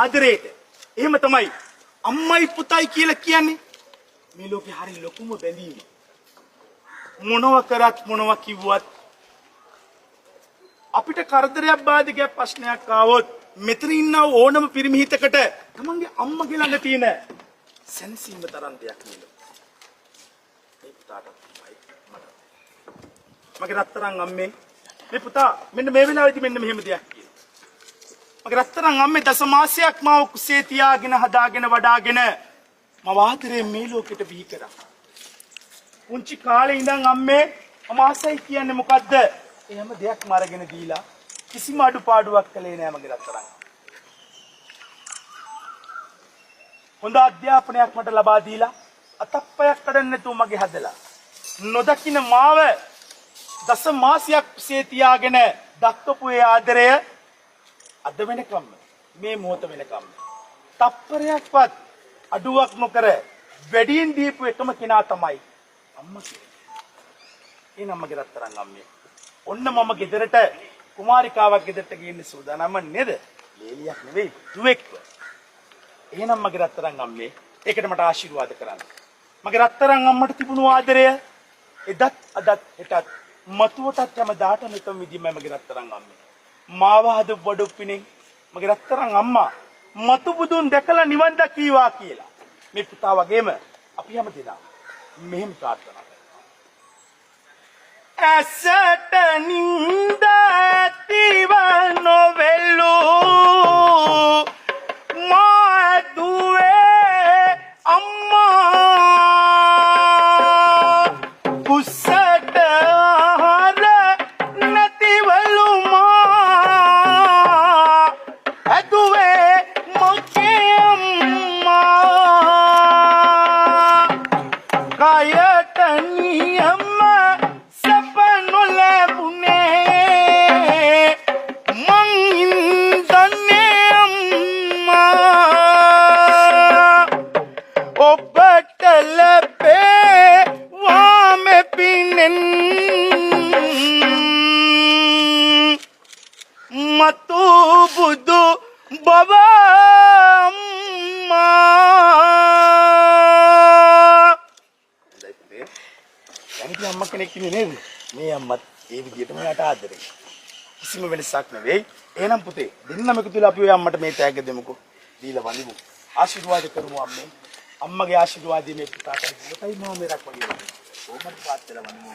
ආදරේට. එහෙම තමයි අම්මයි පුතයි කියලා කියන්නේ මේ ලෝකේ හරි ලොකුම බැඳීම. මොනව කරත් මොනව කිව්වත් අපිට කරදරයක් බාධකයක් ප්‍රශ්නයක් ආවොත් මෙතන ඉන්න ඕනම පිරිමි හිතකට තමන්ගේ අම්මගේ ළඟ තියෙන සැනසීම තරම් දෙයක් නෙවෙයි. මේ පුතාටත් මයි මට. මගේ රත්තරන් අම්මේ, මේ පුතා මෙන්න මේ වෙලාවේදී මෙන්න මෙහෙම දෙයක් කියනවා. මගේ රත්තරන් අම්මේ, දස මාසයක් මාව කුසේ තියාගෙන හදාගෙන වඩාගෙන මව ආදරයෙන් මේ ලෝකෙට බිහි කරා. පුංචි කාලේ ඉඳන් අම්මේ, මම ආසයි කියන්නේ මොකද්ද? ඒ හැම දෙයක්ම අරගෙන දීලා කිසිම අඩුපාඩුවක් කළේ නෑ මගේ රත්තරන්. හොඳ අධ්‍යාපනයක් මට ලබා දීලා අතප්පයක් කඩන්න නැතුව මගේ හදලා, නොදකින මාව දස මාසයක් කුසේ තියාගෙන දක්වපු ඒ ආදරය අද වෙනකම්ම, මේ මොහොත වෙනකම්ම තප්පරයක්වත් අඩුවක් නොකර වැඩියෙන් දීපු එකම කෙනා තමයි අම්මා කියන්නේ. ඒ නම් මගේ රත්තරන් අම්මේ. ඔන්න මම ගෙදරට කුමාරිකාවක් ගෙදරට ගේන්න සූදානම් නේද? ලේලියක් නෙවෙයි, දුවෙක්ව. එහෙනම් මගේ රත්තරන් අම්මේ, ඒකට මට ආශිර්වාද කරන්න. මගේ රත්තරන් අම්මට තිබුණු ආදරය එදත් අදත් හෙටත් මතුවටත් හැමදාටම එකම විදිහමයි මගේ රත්තරන් අම්මේ. මාව හදපු වඩුප්පිනෙන් මගේ රත්තරන් අම්මා මතු බුදුන් දැකලා නිවන් දකීවා කියලා මේ පුතා වගේම අපි හැම දෙනාම මෙහෙම ප්‍රාර්ථනා කරනවා. ඇසට නින්ද ඇතිව නොවෙලු මා දුවේ අම්මා, කුසට ආහාර නැතිවලු මා හැදුවේ මගේ අම්මා, කයට නියම සැප නොලැබුණේ මං ඉඳන්නේ අම්මා, ඔබට ලැබේවා මෙපිනෙන් මතු බුදු බව අම්මා. හොඳයි පුතේ. දැන් ඉතින් අම්මා කෙනෙක් ඉන්නේ නේද? මේ අම්මත් ඒ විදිහටම එයාට ආදරේ. කිසිම වෙනසක් නෙවෙයි. එහෙනම් පුතේ, දෙන්නම එකතු වෙලා අපි ඔය අම්මට මේ තෑග්ග දෙමුකෝ. දීලා වඳිමු. ආශිර්වාද කරමු අම්මේ. අම්මගේ ආශිර්වාදය මේ පුතාට දුවටයි මාමේරක් වගේ. කොහොමද පාත් වෙලා වඳිමු.